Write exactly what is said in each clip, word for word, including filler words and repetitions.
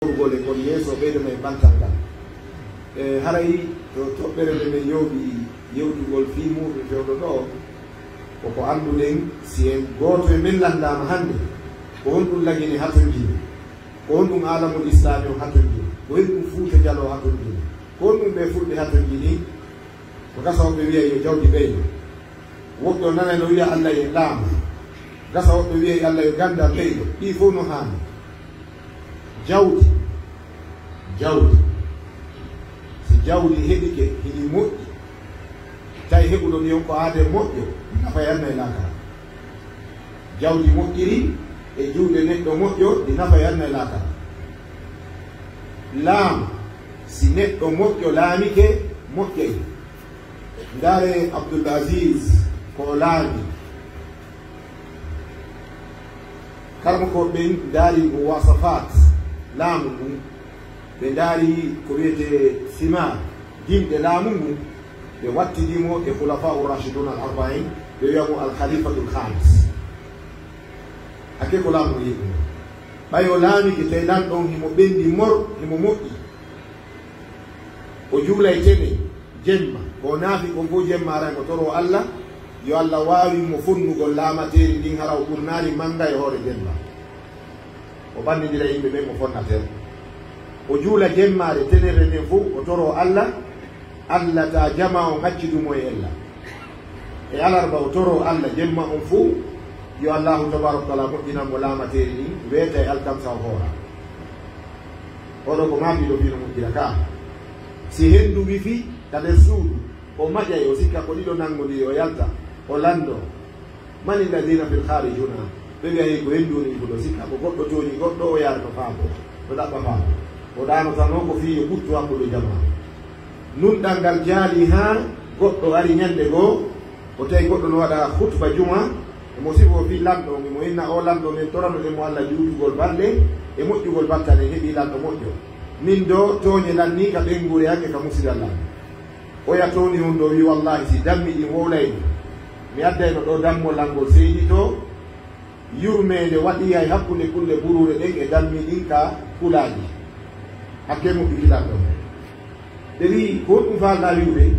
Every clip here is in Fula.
Gorgol e kon yeeso, ɓeydo men ɓantal ngal. E haray to toɓɓere nde men yooɓi yewtugol fii muuɗum fewndo ɗoo, ko ko annduɗen, si en gooto e men lanndaama hannde, ko honɗum Lagine hatonjini, ko honɗum Aalamul Islaami on hatonjini, ko honɗum Fuuta Jaloo hatonjini, ko honɗum ɓee Fulɓe hatonjini, ko gasa woɓɓe wi'a yo jawdi ɓeydo. Woɓɓe o nanay no wi'a Alla yo laamu. Gasa woɓɓe wi'a Alla yo ganndal ɓeydo. Ɗii fof no haani. Jawdi. Jawdi. Si jawdi heɓike, hiɗi moƴƴi. Tawi heɓuɗo ɗi on ko aadee moƴƴo, nafa yanna e laakara. Jawdi moƴƴiri e juuɗe neɗɗo moƴƴo, ɗi nafa yanna e laakara. Laamu, si neɗɗo moƴƴo laamike, moƴƴay. Ndaare Abdul Aziz ko o laami. Karmakooɓe ɓen ndaari muwasafaat laamu ngun. Ɓe ndaari ko wiyetee simaar, dimɗe laamu ngun. Ɓe wattidi mo e Khulafa'ur Rashidun al Arba'in, ɓe wi'a mo al Khalifatul Khamis. Hakke ko laamu ngun yiɗi mo. Ɓay o laamike tawi lanɗo on himo ɓenndi mor, himo moƴƴi. O juulay tene, jemma. Ko o naafi kon fow jemma aray mo toroo Alla, yo Alla waawi mo fonnugol laamateeri ndin, hara o ɓurnaali mannga e hoore jemma. O ɓannindira yimɓe ɓen, o fonna ten. O juula jemmaare tenerre nden fow, o toroo Alla, Alla taa jamaa on accidu mo e ella. E alarba o toroo Alla jemma on fow, yo Allaahu tabaaraka wa ta'aala moƴƴinan mo laamateeri ndin, weeta e alkamsa o hoora. Oɗo ko maapiiɗo fii no moƴƴira ka. Si henndu wifii ka nder suudu, o maƴay, o sikka ko ɗiɗo nanngondiri, o yalta, o lanndoo. "Mani alladhina fil kharijuna?" Ɓe wi'a, "Hey, ko henndu woni wifuɗo?" Sikka ko goɗɗo tooñi goɗɗo, o yaara to faabo, to ɗaɓɓa faabo. O ɗaanotanoo ko fii yo ɓuttu hakkunde jamaa. Nunɗal ngal jaali haa goɗɗo ari ɲannde goo, o tawi goɗɗo no waɗa khutba juma, emo sifoo fii lanɗo on, emo inna, "O lanɗo, men torano ɗen mo Alla juutugol balɗe e moƴƴugol battane, en heɓii lanɗo moƴƴo. Min doo, tooɲe lannii ka ɓeynguure an e ka musidal an." Oya towni on ɗoo, wi'i, "Wallaahi, si dammi ɗin wowlayno, mi addayno ɗoo dammol an ngol seeditoo, yurmeende waɗii hay hakkunde kulle buruure ɗen e dammi ɗin ka kulaaji." Hakke moƴƴuki lanɗo on. Ɓe wi'i, "Ko honɗum faalɗaa wi'ude?"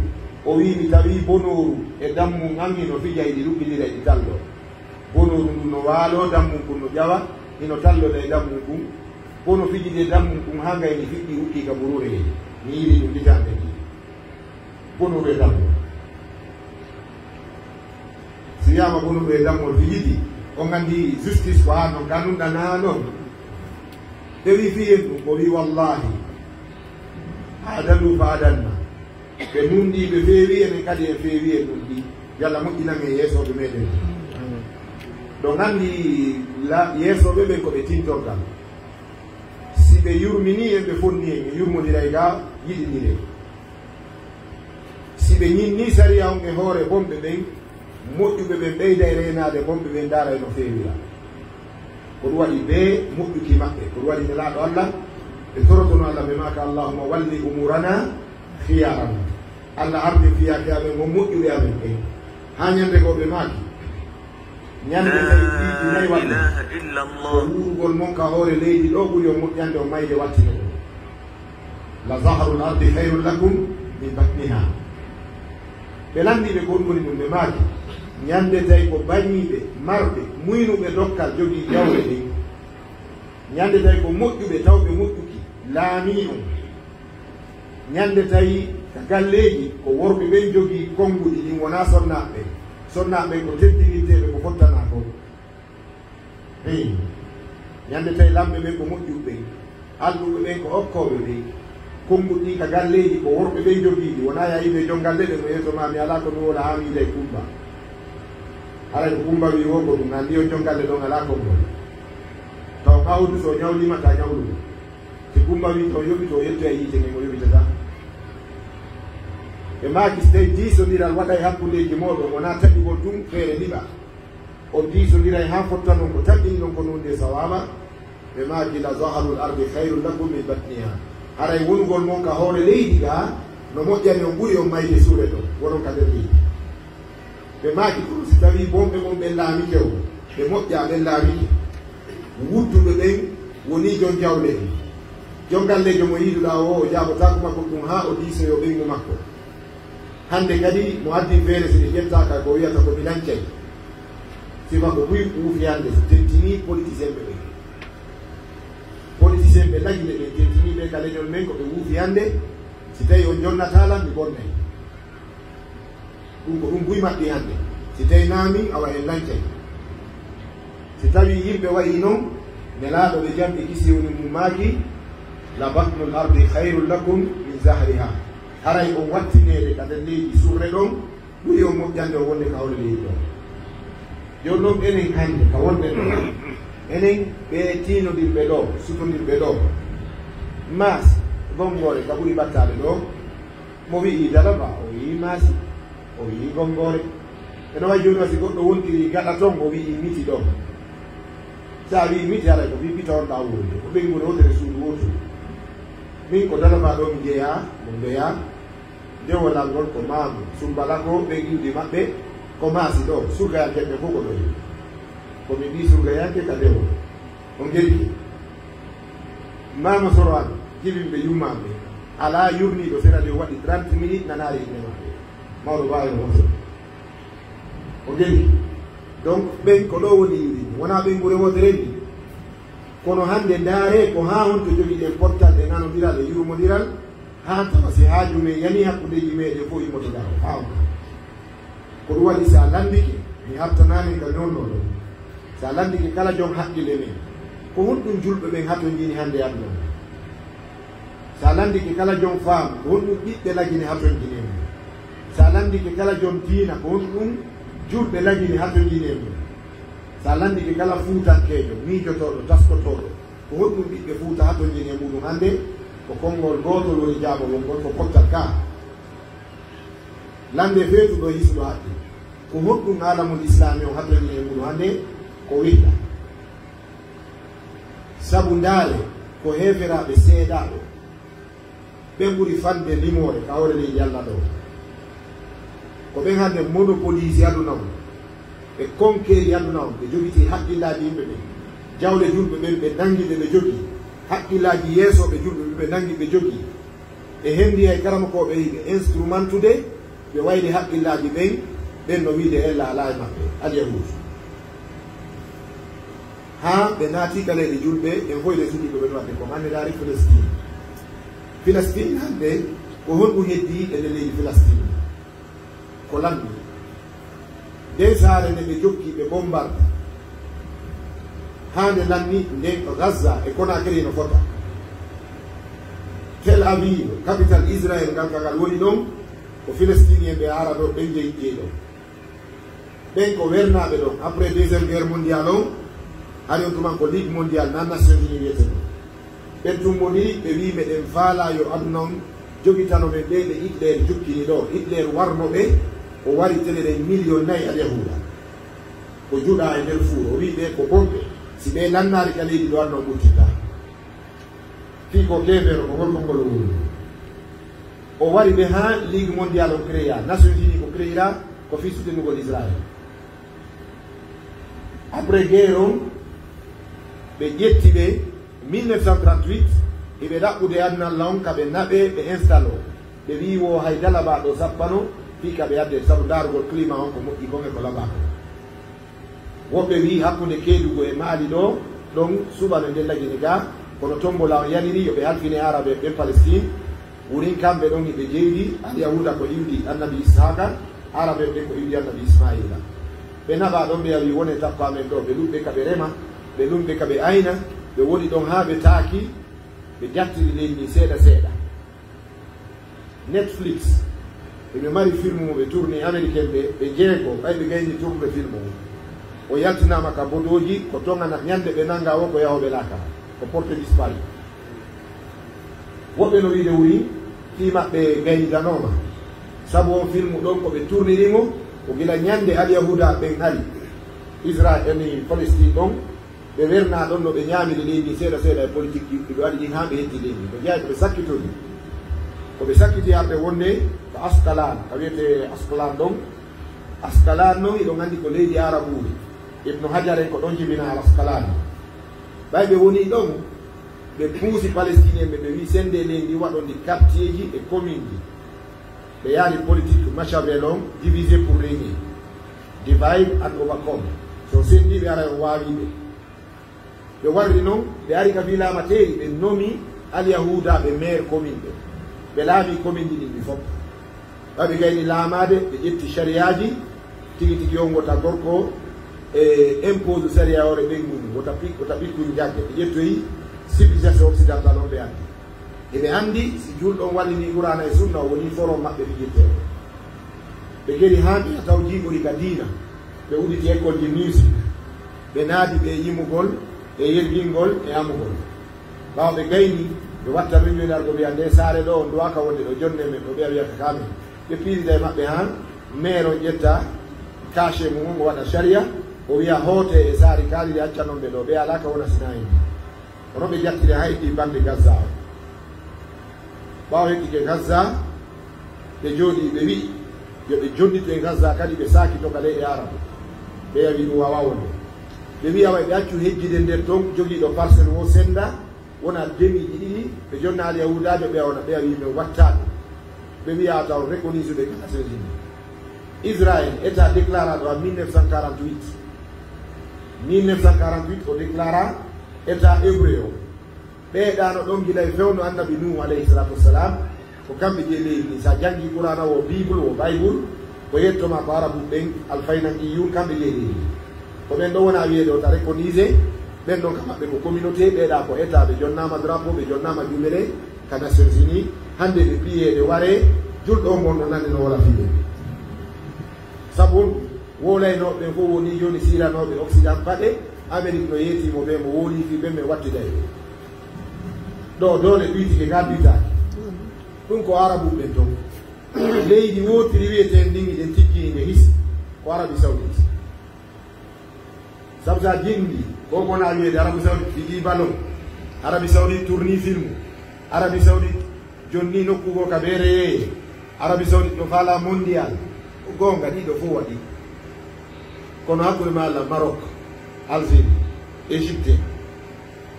O wi'i, "Mi tawii bonooru e dammun an hino fija, hiɗi luggindira, hiɗi talloo. Bonooru ndun no waaloo, dammun kun no ƴawa, hino talloda e dammun kun. Bono fijidi e dammun kun haa ngayni fiɓɓi, ukkii ka buruure hee. Mi yi'ii ɗum hitaande ɗiɗi." Bonooru e dammun. Si wiyaama bonooru e dammun fijidi, on anndi justice ko haa non, ka nunɗa naa non. Ɓe wi'i, "Fii en ɗum?" O wi'i, "Wallaahi, adaluu fa adalnaa." Ɓe nunɗii, ɓe feewii, enen kadi en feewii, en nunɗii. Yo Alla moƴƴinan en yeesooɓe meɗen. Ɗon anndi la-, yeesooɓe ɓen ko ɓe tintorgal. Si ɓe yurminii en, ɓe fonnii en, en yurmondiray gaa yiɗindire. Si ɓe ɲinnii sariya on e hoore bonɓe ɓen, moƴƴuɓe ɓen ɓeyday reenaade bonɓe ɓen, ndaaray no feewira. Ko ɗum waɗi bee moƴƴuki maɓɓe. Ko ɗum waɗi Nelaaɗo Alla ɓe torotono Alla, ɓe maaka, "Allahumma walli umuranaa khiyaranaa." Alla ardin fiyaake amen on moƴƴuɓe amen ɓen. Haa ɲande goo ɓe maaki, "Ɲande tawi piiji nay waɗɗo, ko wuurugol mon ka hoore leydi ɗoo ɓuri on moƴƴande on mayde wattino ɗoo. La zaharul ardi khayrun lakum min batniha." Ɓe lanndii ɓe ko honɗum woni ɗum, ɓe maaki, "Ɲande tawi ko bañiiɓe, marɓe, muynuɓe dokkal, jogii jawle ɗen. Ɲande tawi ko moƴƴuɓe, tawɓe moƴƴuki, laamii on. Ɲande tawi ka galleeji ko worɓe ɓen jogii konnguɗi, ɗin wonaa sonnaaɓe ɓen. Sonnaaɓe ɓen ko teddinirteeɓe ko fottanaa kon." Hey. Ɲande tawi lamɓe ɓen ko moƴƴuɓe ɓen, alɗuɓe ɓen ko okkooɓe ɓen, konnguɗi ɗin ka galleeji ko worɓe ɓen jogii ɗi, wonaa yaa yiɓe jon galle ɓen mo yeeso maa, "Mi alaa ko mi wowla haa mi yiida e Kummba." Haray ko Kummba wi'i woo ko ɗum, anndi on jon galle ɗon alaa konngol. Taw Awdu so ɲawliima ta ɲawluɗo. Si Kummba wi'i taw yoɓi, to o yettoya yiite ngen, o yoɓitataa. Ɓe maaki, si tawi diisondiral waɗay hakkundeeji mooɗon, wonaa taƴugol tun feere liɓa. On diisondiray haa fottanon ko taƴɗiniɗon kon wonde sawaaba. Ɓe maaki, "La zaharul ardi khayrun lakum min batniha." Haray wonugol mon ka hoore leydi gaa no moƴƴani on ɓuri on mayde suuɗe ɗon, wonon ka nder leydi. Ɓe maaki, "Kono si tawii bonɓe mon ɓen laamike on, ɓe moƴƴaa ɓen laamike, wudduɓe ɓen wonii jon jawle en." Jon galleejo mo yiiduɗaa o, o jaabotaako ma goɗɗum haa o diisoyoo ɓeyngu makko. Hannde kadi mo addi feere, si ɗe ƴettaaka, ko wiyata ko mi lancay. Sifa ko buy wuufi hannde, si tentinii politicien ɓe ɓen. Politicien ɓe lagile ɓen tentinii ɓe ka leñol men, ko ɓe wuufi hannde, si tawii on jonnataa lan, mi bonnay. Ɗum ko ɗum buy maɓɓi hannde. Si tawi naami, awa en lancay. Si tawii yimɓe wayi non, Nelaaɗo ɓe jam e kisiyewni mum maaki, "La batnul ardi khayrun lakum min zahriha." Haray on wattineede ka nder leydi surre ɗon, ɓuri on moƴƴande on wonde ka hoore leydi ɗon. Jooni non enen hannde ka wonɗen ɗo, enen ɓe tiinodirɓe ɗo, sutondirɓe ɗo, Maas, Gonngoore ka ɓuri ɓattaade ɗo, mo wi'i Dalaba, o wi'i Maasi, o wi'i Gonngoore. Eno wayi jooni, si goɗɗo wontiri gaɗa ton, o wi'i Miti ɗon. Sa wi'i Miti, haray ko Pipita on ɗa woni. Ko ɓeynguure wootere, suudu wootu. Min ko Dalaba ɗo mi jeyaa, mo ndoyaa. Dewolal ngol ko Maamu, Sumbala ko ɓen iwdi maɓɓe, ko Maasi ɗo, surgayankeeɓe fof ko ɗo iwi. Ko mi ɓii surgayanke ka Dewol. On ngerki. Maama Soro an, jibinɓe yummaɓe. Alaa yurniiɗo sera de waɗi trente minutes nanaare inne maɓɓe. Mawɗo baawi no wonde. O geli. Donc, ɓen ko ɗo woni iwdi. Wonaa ɓeynguure wootere ni. Kono hannde ndaare ko haa honto jogiɗen pottal e nanondiral e yurmondiral, haa tawa si haaju men yanii hakkundeeji meɗen fof immoto daro. Haa on. Ko ɗum waɗi, so a lanndike, mi haɓtanaani ka ñoolnooɗo. So a lanndike kala jom haqqille men, ko honɗum julɓe ɓen hatonjini hannde e aduna on? So a lanndike kala jom faamu, ko honɗum ɓiɓɓe lagine hatonjini e mum? So a lanndike kala jom diina, ko honɗum julɓe lagine hatonjini e mum? So a lanndike kala fuutankeejo, miijotooɗo, taskotooɗo, ko honɗum ɓiɓɓe Fuuta hatonjini e muɗum hannde? Ko konngol gootol woni jaabawol ngol, ko pottal kaa. Lannde feetuɗo e hisuɗo haqqe. Ko honɗum aalamul islaami on hatonjini e muɗum hannde? Ko wihda. Sabu ndaare, ko heeferaaɓe seedaaɓe. Ɓen ɓuri fande limoore ka hoore leydi Alla ɗo. Ko ɓen hannde monopolise aduna on. Ɓe conquérir aduna on. Ɓe jogiti haqqillaaji yimɓe ɓen. Jawle julɓe ɓen, ɓe nangi ɗe, ɓe jogi. Haqqillaaji yeesooɓe julɓe ɓen, ɓe nangi, ɓe jogi. Ɓe hendi hay karamokooɓe, ɓe instrumentude, ɓe wayli haqqillaaji ɓen, ɓen no wiide ella alaa e maɓɓe, Alyahuud. Haa ɓe naati ka leyɗe julɓe, en fof eɗen suuɗi ko ɓen waɗde ko hannde ndaari Filistin. Filistin hannde, ko honɗum heddii e nder leydi Filistin? Ko lanni. Nden saare nde ɓe jokki, ɓe bombarde. Haa nde lanni, nden ko Gaza e Conakry no fota. Tel Aviv, capital Israël ngal, ka ngal woni ɗon, ko Filistinien ɓe, Arabe ɓen jeyi, jeyi ɗon. Ɓen ko wernaaɓe ɗon. Après Deuxième Guerre Mondiale on, hari on tuman ko Ligue Mondiale, na Nations Unies wiyetee ɗum. Ɓen tummondiri, ɓe wi'i, "Meɗen faalaa yo aduna on jogitano men ɓee ɓe Hitler jukkini ɗoo." Hitler warno ɓe, o wari tele ɗen miliyon nayi Alyahuuda. Ko juɗaa e nder fuur, o wi'i ɓe ko bonɓe. Si ɓe lannaali ka leydi ɗo, aduna on ɓurtitta. Fii ko keefeero, ko holko ngol o woni? O wari ɓe haa Ligue Mondiale on créa, Nations Unies ko créira, ko fii sutenugol Israël. Après guerre on, ɓe ƴetti ɓe, mille neuf cent trente-huit, hiɓe ɗaɓɓude aduna Alla on ka ɓe naɓe, ɓe installe o. Ɓe wi'i wo hay Dalaba ɗo sappano, fii ka ɓe adde, sabu ndaarugol climat on ko moƴƴi kon e ko labaa kon. Woɓɓe wi'i hakkunde Keedugu e Maali ɗo, ɗon suɓano nde lagine ga, kono Tombola on yariri yo ɓe halfine Arabe ɓen Palestine, wurin kamɓe ɗon hiɓe jeydi, Alyahuuda ko iwdi Annabi Ishaqa, Arabe ɓe ko iwdi Annabi Ismaila. Ɓe naɓa ɗon, ɓe ari wone takko amen ɗo, ɓe luɓɓe ka ɓe rema, ɓe luɓɓe ka ɓe ayna, ɓe woni ɗon haa ɓe taaki, ɓe jattiri leydi ndin seeɗa seeɗa. Netflix, eɓe mari film mo ɓe tourni, Américain ɓe, ɓe jeego, ɓay ɓe gayni tournude film o. O yaltinaama ka bodooji, ko toŋana ñande ɓe nanga o ko yahooɓe laakara, ko porté disparu. Woɓɓe no wiide woni fii maɓɓe gaynitanooma, sabu on film ɗon ko ɓe tourniri mo, ko gila ñande Alyahuuda ɓen ari Israel, ni Palestine ɗon, ɓe wernaa ɗon no ɓe ñaamiri leydi seeɗa seeɗa e politique ɗi, ɓe waɗi ɗin haa ɓe hetti leydi. Ko jeyaa ko ɓe sakkitori. Ko ɓe sakkiti arde wonde ko Askalan, ka wiyetee Askalan ɗon. Askalan non, hiɗon anndi ko leydi Arabuuri. Ibnu Hajar en ko ɗon jibinaa Al Askalani. Ɓay ɓe wonii ɗon, Ɓe puusi Palestinienɓe, ɓe wi sende leydi ndi waɗon ndi quartierji e communeji. Ɓe yaari politique Machiavel on, diviser pour régner, divide and overcome. So sendi ɓe ara on waawi ɓe. Ɓe warri non, ɓe ari ka fii laamateri, ɓe nomi alyahuudaaɓe maire commune ɓe. Ɓe laami commune ɗin ɗi fof. Ɓaɓe gayni laamaade, ɓe ƴetti sariyaaji, tigi tigi on wota gorko e impose sariya ore ɓen mum, wota pik-, wota ɓikkun jagge. Ɓe ƴettoyi civilisation occidentale on ɓe anndi. Eɓe anndi si julɗo on wallini Qur'aana e Sunna, o woni forum maɓɓe fijirtee. Ɓe geri haa ɓe taw jiiɓori ka diina. Ɓe udditi école ji musique. Ɓe naadi ɓe yimugol e yergingol e amugol. Ɓaawo ɓe gayni, ɓe watta reunion argo ɓe wiya nde saare ɗo on duwaka wonde ɗo jonne men ɗo ɓeya wiyata ka men. Ɓe piirida e maɓɓe haan, maire on ƴetta cachet mum on o waɗa sariya, o wiya hoote e saari kaaliri accanon ɓe ɗo, ɓe alaa ka wona Sina en. Kono ɓe jattiri haa heddii bannde Gaza o. Ɓaawo heddike Gaza, ɓe jooɗii ɓe wi'i yo ɓe jonnit e Gaza kadi ɓe saakito ka leyɗe Arabu. Ɓe wi'i ɗum waawaa wonde. Ɓe wi'i awa ɓe accu hejjide nder ton jogiiɗo parcelle o senda, wona demi ji ɗiɗi, ɓe jonna Alyahuudaajo ɓe wona ɓe wi'i men wattaɓe. Ɓe wi'a taw reconnaître ɓe ka Nations Unies. Israël, État déclaré ɗo en mille neuf cent quarante-huit. Mille neuf cent quarante-huit o déclara État hébreu o. Ɓe ɗaano ɗon gila e fewndo Annabi Nuhu alayhi salatu wassalam, ko kamɓe jeyi leydi ndin. Sa janngi Qur'aana o, Bible o, Bible, ko yetto ma ko Arabu ɓen, alfaynanke yun, kamɓe jeyi leydi ndin. Ko ɓen ɗo wona wiyeede o ta reconnaître, ɓen ɗon ka maɓɓe ko communauté, ɓe ɗa ko État, ɓe jonnaama drapeau, ɓe jonnaama juumere ka Nations Unies, hannde ɓe piyee ɓe waree, julɗo on mon no nani no wola fii ɓe. Sabu wowlaynooɓe ɓen fof woni jooni siiranooɓe Occident paɗe, Amérique no yeetii mo ɓe, mo wowlii fii ɓe, men wattiday ɓe. Ɗo doole ɗuytike ngaa ɗuytaaki. Ɗum ko Arabu ɓen ton. Leydi wootiri wiyetee ndin hiɗen tikkii nde hisi, ko Arabie Saoudite. Sabu sa jimɗi, ko ko na wiyeede Arabie Saoudite fiji ballon, Arabie Saoudite tourni film, Arabie Saoudite jonni nokku goo ka beere yeeye, Arabie Saoudite no faala mondial. Ko goonga, ɗiɗo fof waɗi. Kono hakkunde ma Allah, Maroc, Algérie, Égypte,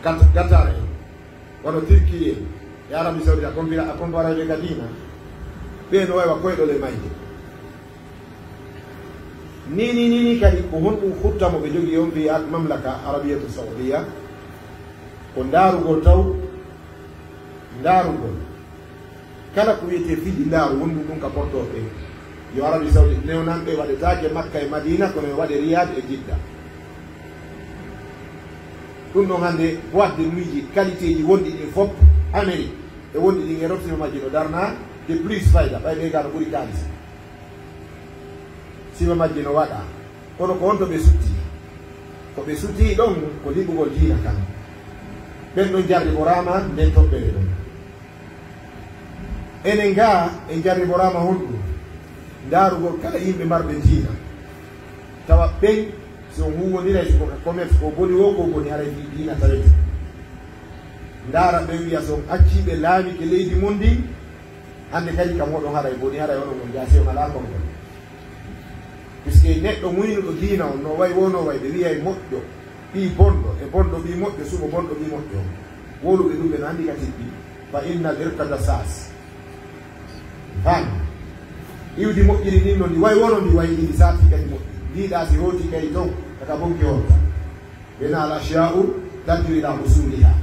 Kat-, Qatar en, wano Turquie en, e Arabie Saoudite, a compara, a compara ɓe ka diina, ɓe no wawi wa koyɗol e mayde. Ni, ni, ni, ni kadi ko honɗum hutta mo ɓe jogii on fii Ar-, Mamlaka Arabiyatu Saudiya? Ko ndaarugol taw, ndaarugol. Kala ko wiyetee fiji ndaaru wonɗum ɗum ka portooɓe. Yo Arabie Saoudite newnanɓe waɗetaake Makka e Madina, kono yo waɗe Riyad e Jidda. Ɗum ɗon hannde boîte de nuitji, qualitéji wonɗi ɗin fof, Amérique e wonɗi ɗin Europe, sima majji no darna de plus fayda, ɓay ɓe gaa no ɓuri kaalis. Sima majji no waɗa. Kono ko on to ɓe sutti. Ko ɓe sutti ɗon ko liɓugol diina kan. Ɓen ɗon jarriboraama nden toɓɓere ɗon. Enen gaa en jarriboraama honɗum? Ndaarugol kala yimɓe marɓe diina. Tawa ɓen, si on huuwondiray, si ko ka commerce ko boni wo, ko boni haray fii diina tawete. Ndaara ɓen wiya si on accii ɓe laamike leydi mon ndin, hannde kadi ka moɗon haray boni, haray onon on jaasi on alaa konngol. Puisque neɗɗo muynuɗo diina on, no way wo no way, ɓe wiyay moƴƴo ɓii bonɗo, e bonɗo ɓii moƴƴo, suɓo bonɗo ɓii moƴƴo. Wowluɓe ɗum ɓe no anndi ka tiɓɓi, fa innal irqa dassas. Faan. Iwdi moƴƴiri ndin no ndi way wono ndi way, ndi saati kadi moƴƴi. Ndi ɗa si hooti kadi ton, kaka bonki hoota. Ɓe na al ashya'u tarju ila usuliha.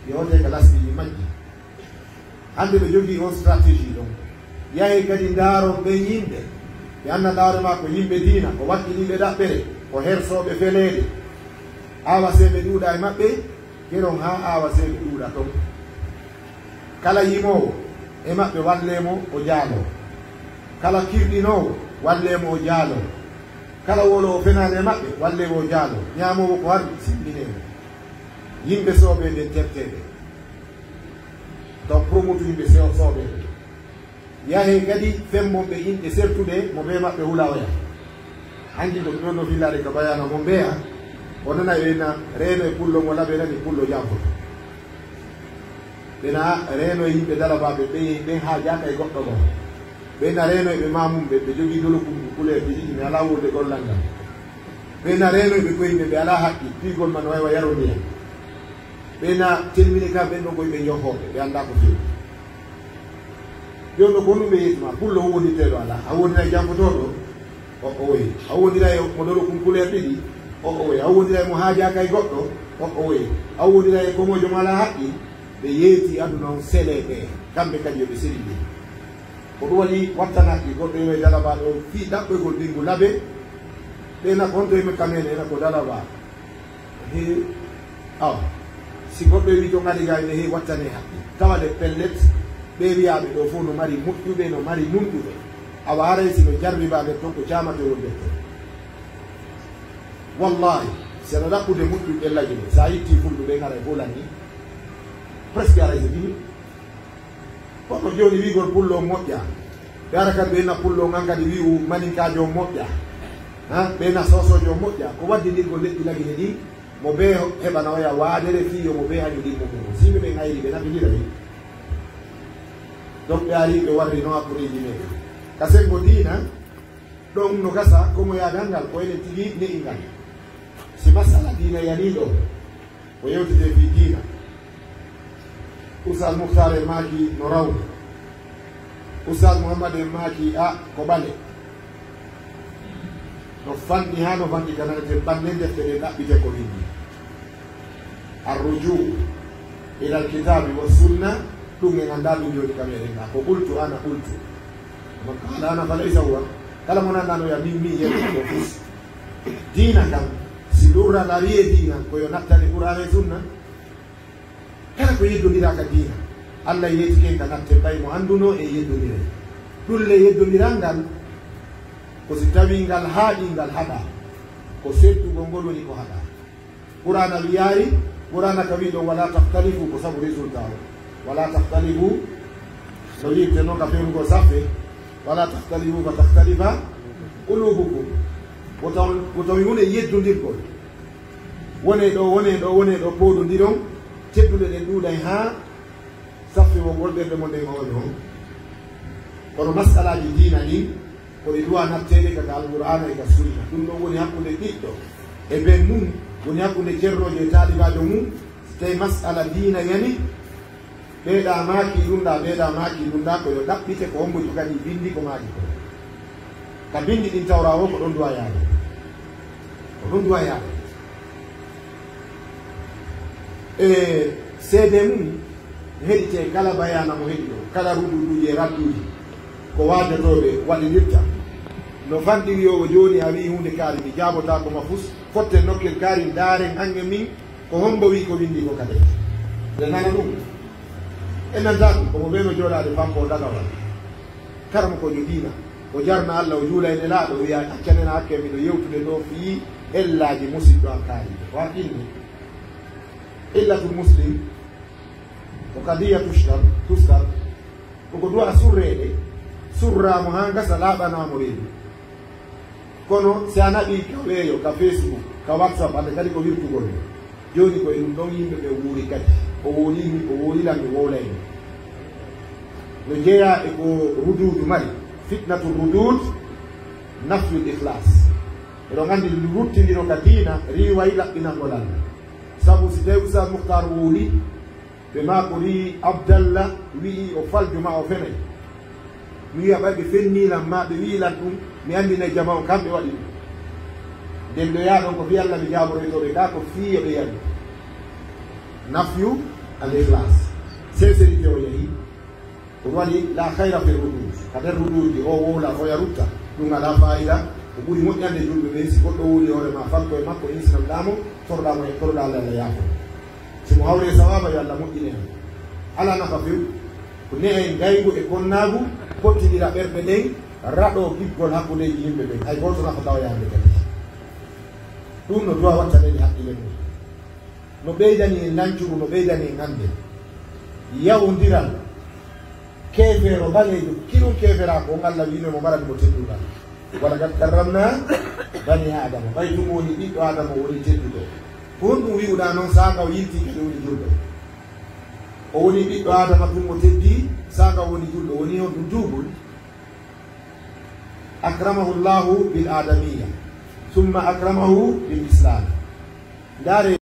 Ndi hootee ka lasɗi ndi majji. Hannde ɓe jogii on stratégie ɗon. Yahee kadi ndaaron ɓen yimɓe. Ɓe annda ndaare ma ko yimɓe diina, ko wakkiliiɓe ɗaɓɓere, ko hersooɓe feleede. Awa see ɓe ɗuuɗa e maɓɓe, keron haa awa see ɓe ɗuuɗa ton. Kala yimoowo e maɓɓe wallee mo o jaaloo. Kala kirɗinoowo wallee mo o jaaloo. Kala wowloowo fenaande e maɓɓe wallee mo o jaaloo. Ñaamoowo ko harmi, simminee mo. Yimɓe soobee ɓen tertee ɓe. Taw promotu yimɓe sew-, soobee ɓe. Yahee kadi femmon ɓe inɗe sertuɗe mo bee maɓɓe hula oya. Hanki ko ɗum ɗon no fillaade ka bayaana mon mbeya, o nana ɓe na reeno e pullo mo laɓe nani pullo jamfoto. Ɓe na reeno e yimɓe dalabaaɓe ɓe, ɓen haajaaka e goɗɗo goo. Ɓe na reeno e ɓe maamum ɓe, ɓe jogii dolokum kuleer ɗi ɗiɗi, mi alaa wolde gollal ngal. Ɓe na reeno e ɓe koye ɓe, ɓe alaa haqqi, piigol man no way wa yaro ndiyam. Ɓe na telmini ka, ɓen ɗon koye ɓe njohooɓe, ɓe anndaa ko fewi. Jooni ɗo ko honɗum ɓe yetti ma? Pullo huwwondirteeɗo alaa. A huwwondira e jankotooɗo? O, o woyi. A huwwondira e mo ɗoro kunkuleer ɗiɗi? O, o woyi. A huwwondira e mo haajaaka e goɗɗo? O, o woyi. A huwwondira e komoojo mo alaa haqqil? Ɓe yeeti aduna on selee ɓe, kamɓe kadi yo ɓe seli ɗi. Ko ɗum waɗi wattanaaki goɗɗo yo e dalabaaɗo fii ɗaɓɓoygol ɓinngu labe. Ɓe na ko honto e men kamene, ena ko dalabaa. He, awa, si goɗɗo e wii to ngari gay ne he wattane haqqe. Tawa le pellet, ɓe wiyaaɓe ɗo fof no mari moƴƴuɓe, no mari nunɗuɓe. Awa haray si no jarribaa nder ton ko caamate woni nder ton. Wallahi, si aɗa ɗaɓɓude moƴƴuɓe lagi ne, sa itti fulɓe ɓe ngaray fof lanni, presque aray so dimi. Kono jooni wiigol pullo on moƴƴa. Ɓe ara kadi ɓe na pullo on an kadi wi'u maninkaajo on moƴƴa. Ha? Ɓe na soosoojo on moƴƴa. Ko waddi ndirgol leƴƴi lagine ɗin, mo bee heɓana oya waadere fii yo mo bee hañu ɗimmo mum. Si yimɓe ɓen ayri ɓe naɓindiray. Donc ɓe ari ɓe warri no hakkundeeji meɗen. Ka sengo diina, ɗon no gasa ko mo yaagal ngal, ko enen tigi ne'i ngal. Si masala diina yanii ɗo, ko yewtete fii diina. Oustaz Mouhtar en maaki no rawni. Oustaz Mouhammad en maaki a ko ɓale. No fanɗi haa no fanɗi ka naneten ɓanne defte ɗe ɗaɓɓite ko winndi. Arrujuu ilal kitaabi wa sunna, ɗum en anndaa ɗum jooni ka meɗen ɗa. Ko qultu ana qultu. Man qaala ana fa laysa huwa. Kala mo nanndano ya min, min yetti ko fus. Diina kam, si ɗurral ari e diina, ko yo nattane Qur'aana e Sunna. Kala ko yeddondiraaka diina, Allah yeeti ken ka natte ɓay mo anndunoo e yeddondire. Ɗum le yeddondiral ngal, ko si tawii ngal haaɗii ngal haɗaa, ko seettugol ngol woni ko haɗaa. Qur'aana wiyaari, Qur'aana ka wii ɗon, "Wala tahtalifu," ko sabu résultat o. "Wala tahtalifu," no wiirte noon ka fewnugol saffe, "Wala tahtalifu fa tahtalifa qulubukum." Ko taw, ko tawi huunde yeddondirgol. Wonee ɗo, wonee ɗo, wonee ɗo, pooɗondiron, tedduɗe ɗen ɗuuɗay haa saffe wongol ɓerɗe mon ɗen on on. Kono masalaaji diina ɗin, ko ɗi duwa natteede ka, ka Alqur'aana e ka Sunna. Ɗum ɗon woni hakkunde ɓiɗɗo e ben mum, woni hakkunde ceernoojo e taalibaajo mum. Si tawii masala diina yani, ɓeeɗa maaki ɗum ɗa, ɓeeɗa maaki ɗum ɗa, ko yo ɗaɓɓite ko hombo joganii binndi ko maaki ko. Ka binndi ɗin tawra o, ko ɗon duwa yaade. Ko ɗon duwa yaade. E seede mum, heɗite kala bayaana mo heɗi ɗo, kala ruduuduuji e radduuji, ko waajotooɓe waɗindirta. No fanɗiri o jooni, a wi'i huunde kaari, mi jaabotaako ma fus, fotten nokkel kaari, ndaaren ange min, ko hombo wi'i ko winndi ko kadi. Nde nana ɗum, en nanta ɗum, ko mo ɓeyno jooɗaade fampo dagawal. Karamokoojo diina, o jarna Allah, o juula e Nelaaɗo, o wi'a, "Accanen hakke, miɗo yewtude ɗo fii ellaaji musiɗɗo an kaari." O haqqilni. Illatul muslim, ko qadiya tushkar, tuskar, ko ko du'a surreede, surraa mo haa ngasa, laaɓanaa mo reedu. Kono si a naɓii ka weeyo, ka Facebook, ka WhatsApp, hannde kadi ko wirtugol mo. Jooni ko e ɗum ɗon yimɓe ɓe wuuri kadi. O wowlii mi, o wowlii lan, mi wowlay mo. No jeyaa e ko ruduudu mari. Fitnatu ruduud, nafyul ikhlaas. Eɗon anndi ruttindiro ka diina, riiway laɓɓinangol Allah. Sabu si tawi Oustaz Mukhtar wowlii, ɓe maa ko rii Abdallah wi'i o faljo ma o fenay. Mi wi'a ɓay ɓe fennii lan maa ɓe wi'i lan ɗum, mi anndinay jama on kamɓe waɗi ɗum. Nden ɗo yaa ɗon ko fii Allah mi jaaboroytoo ɓe, kaa ko fii yo ɓe yami. Nafyu al ikhlas. Sincérité o yahi. Ko ɗum waɗi la khayra fi ruduud. Ka nder ruduuji o wowla oya rutta. Ɗum alaa faayida. Ko ɓuri moƴƴande julɓe ɓen si goɗɗo wowli hoore ma, fal koye makko, insina laamu, torɗaa mo e torɗaa Allah, Allah yaafo. Si mo hawri e sawaaba, yo Allah moƴƴine en. Alaa nafa few. Ko ne'ay ngayngu e konnaagu, pottindira ɓerɗe ɗen, raɗoo giggol hakkundeeji yimɓe ɓen. Hay gooto nafa tawoyaande kadi. Ɗum no duwa wattanede haqqille mum. No ɓeydani en lancuru, no ɓeydani en hannde. Yawondiral. Keefeero ɓaleejo, kiɗum keeferaa ko on Allah wiino mo marani mo teddungal. Wa laqad karramna bani Aadama. Ɓay tun woni ɓiɗɗo Aadama o woni tedduɗo. Ko honɗum wi'uɗaa non saanga o yiltii kadi woni julɗo? O woni ɓiɗɗo Aadama tun o teddii, saanga o woni julɗo. Woni honɗum duubul? Akramahu Allahu bil aadamiyya, summa akramahu bil islam. Ndaare.